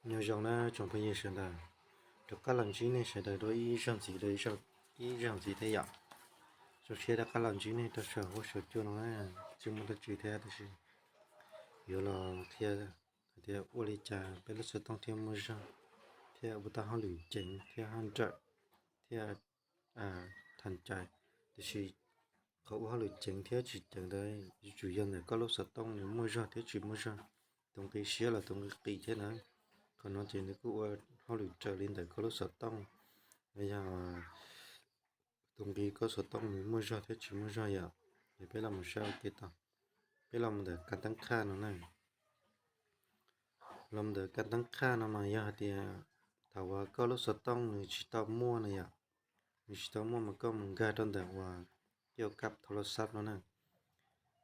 Nyob zoo na tsoom phooj ywg sawv daws, rov qab los ntsib nej sawv daws dua ib zaug ntxiv, ib zaug ntxiv thiab yom. Zoo siab rov qab los ntsib nej rau saum huab saum cua no na, tsis muaj dab tsi thiab tab sis yuav los qhia hais tias ua li cas peb lub xov tooj thiaj muaj zog, thiab ua tau hauj lwm ceev thiab haj nrawm, thiab tham cai. Tiam sis qhov ua hauj lwm ceev thiab tsis ceev ntawd yuav tsum yog ntawm koj lub xov tooj nws muaj zog thiab tsis muaj zog, tus nqi siab los tus nqi qis thiab na. Qhov no ces nws kuj ua hauj lwm raws li ntawm koj lub xov tooj, yog tus nqi koj xov tooj nws muaj zog thiab tsis muaj zog yom. Ces peb los mus saib ua ke tau. Peb los mus ntawm kab teeb khaj no na. Los mus ntawm kab teeb khaj no mas yog hais tias thaum uas koj lub xov tooj nws tsis tau muaj na yom, nws tsis tau muaj mas koj mus nkag rau ntawm uas coj kab thau las xab no na.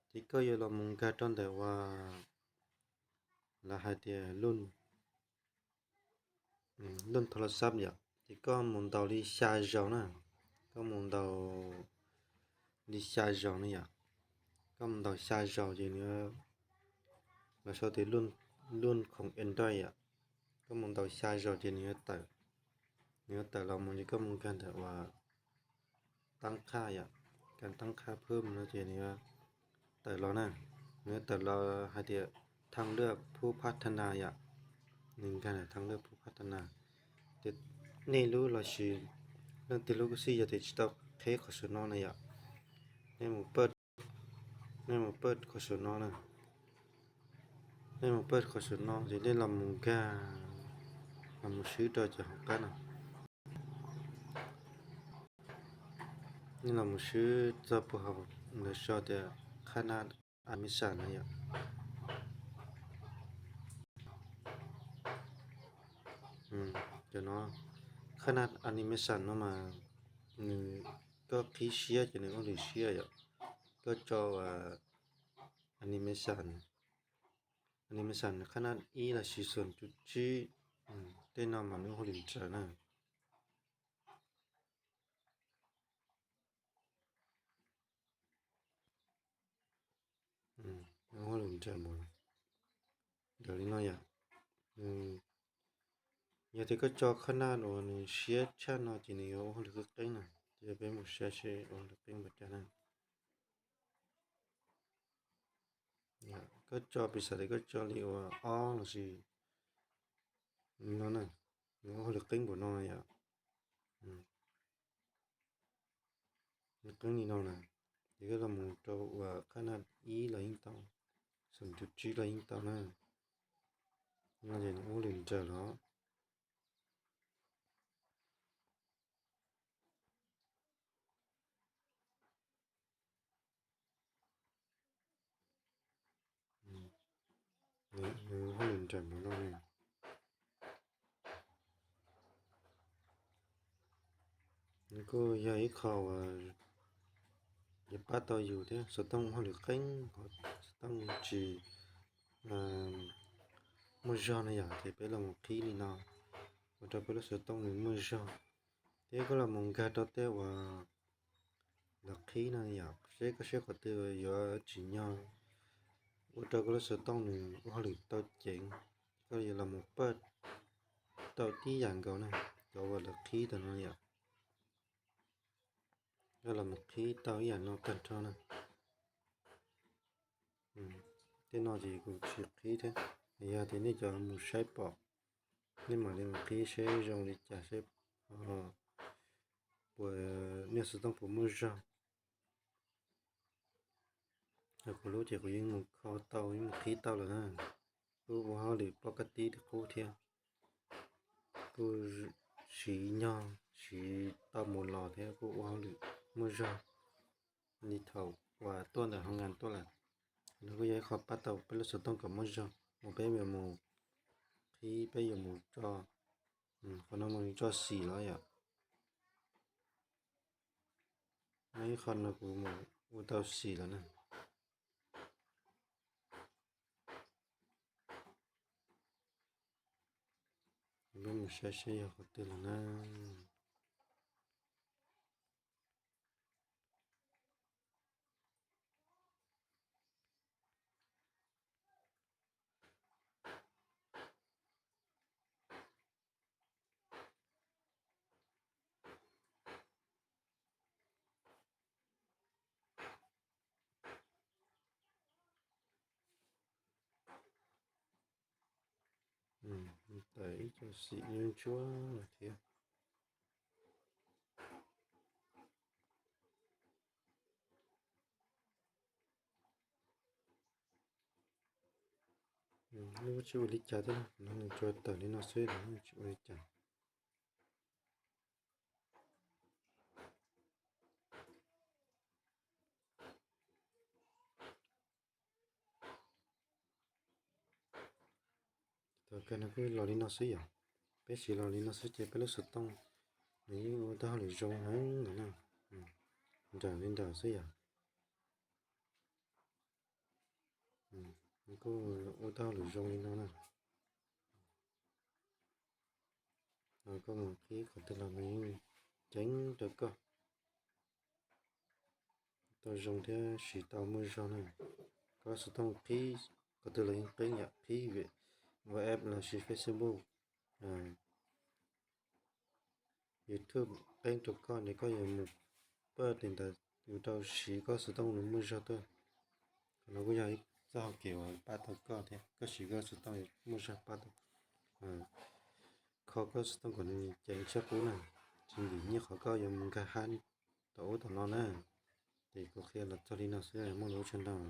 Ces koj yuav los mus nkag rau ntawm uas lawv hais tias lub thau las xab yom, ces koj mus ntaus li xya zaus na, koj mus ntaus li xya zaus na yom. Koj mus ntaus xya zaus ces nws, lawv sau tias lub khoom Android yom, koj mus ntaus xya zaus ces nws yuav tawm, nws yuav tawm los mus ces koj mus nkag ntawm uas teeb khaj yom, kab teeb khaj phwb no ces nws yuav tawm los na, nws yuav tawm los hais tias thaj lwaj phub phab thab nas yom, nws nkag ntawm thaj lwaj phub phab thab nas. Ces nej lub los sis leej twg lub kuj xij, yog tias tsis tau qheb qhov saum no na yom, nej mus paj, nej mus paj qhov saum no na, nej mus paj qhov saum no ces nej los mus nkag, los mus swb rau cov hauv qab no. Nej los mus swb txog puag hauv ntawd sau tias qhab naj animation no yom. Cov no, qhab naj animation no mas nws, koj qhib siab ces nws ua hauj lwm siab yom. Koj tso animation, animation qhab naj ib los sis xoom cuv tsib, tej no mas nws ua hauj lwm nrawm na. Ua hauj lwm nrawm, nrawm li no yom. Yog tias koj tso qhab naj uas nws siab tshaj no ces nws yuav ua hauj lwm qeeb qeeb na. Ces peb mus saib seb ua hauj lwm qeeb npaum cas na. Koj tso, piv xam tias koj tso li uas ob los sis no na, nws ua hauj lwm qeeb npaum no yom. Nws qeeb li no na, ces koj los mus rau uas qhab naj ib los yeej tau, xoom cuv tsib los yeej tau na. No ces nws ua hauj lwm nrawm los. Nws ua hauj lwm nrawm npaum no ne. Nws kuj yog ib qho uas yuav pab tau yus thiab. Xov tooj ua hauj lwm qeeb, xov tooj tsis muaj zog no yom, ces peb los mus qhib li no, ua rau peb lub xov tooj nws muaj zog. Thiab koj los mus nkag rau tej uas lawv qhib no yom, seb koj seb qhov twg yuav tsim nyog ua rau koj lub xov tooj nws ua hauj lwm tau ceev, koj yuav los mus paj tau tib yam nkaus na, cov uas lawv qhib tau no yom. Koj los mus qhib tau ib yam no tag nrho na. Tej no ces kuv tsis qhib thiab, yog tias nej cov mus saib pom, nej mam li mus qhib seb zoo li cas, seb puas, nej xov tooj puas muaj zog. Kuv lub ces kuv yeej mus kho tau, yeej mus qhib tau lawm na. Kuj ua hauj lwm poj kab tib li qub thiab, kuj siv nyog siv tau mus los thiab kuj ua hauj lwm muaj zog li thaum uas tuaj ntawm hoo nkas tuaj lawm. No kuj yog ib qho pab tau peb lub xov tooj kom muaj zog uas peb yuav mus qhib, peb yuav mus tso, qhov no mus tso xim los yom. Ib qho no kuv mus ua tau xim lawm na. Peb mus saib seb yog qhov twg lawm na. tawm ib co xim ntsuab ntsuab no thiab. Nws tsis ua li cas thiab, no nws tsuas tawm li no xwb, nws tsis ua li cas. Thaum kawg no kuj los li no xwb yom. Peb siv los li no xwb ces peb lub xov tooj nws yeej ua tau hauj lwm zoo heev no na. Nrawm li nrawm xwb yom. Kuj ua tau hauj lwm zoo li no na. Koj mus qhib qhov twg los nws yeej ceev rau koj, tau zoo thiab siv tau muaj zog na. Koj xov tooj qhib qhov twg los yeej qeeb yom, qhib WhatsApp los sis Facebook, YouTube qeeb rau koj ne, koj yuav mus pab tes ntawd yus rau siv koj xov tooj nws muaj zog tuaj. Qhov no kuj yog ib txoj hau kev uas pab tau koj thiab, koj siv koj xov tooj muaj zog pab tau, kho koj xov tooj kom nws ceev tshaj qub na, tsis ntim nyiaj qhov koj yuav mus nkag hack tom ub tom no na. Ces kuv qhia los txog li no xwb, muaj lus tsawg ntau.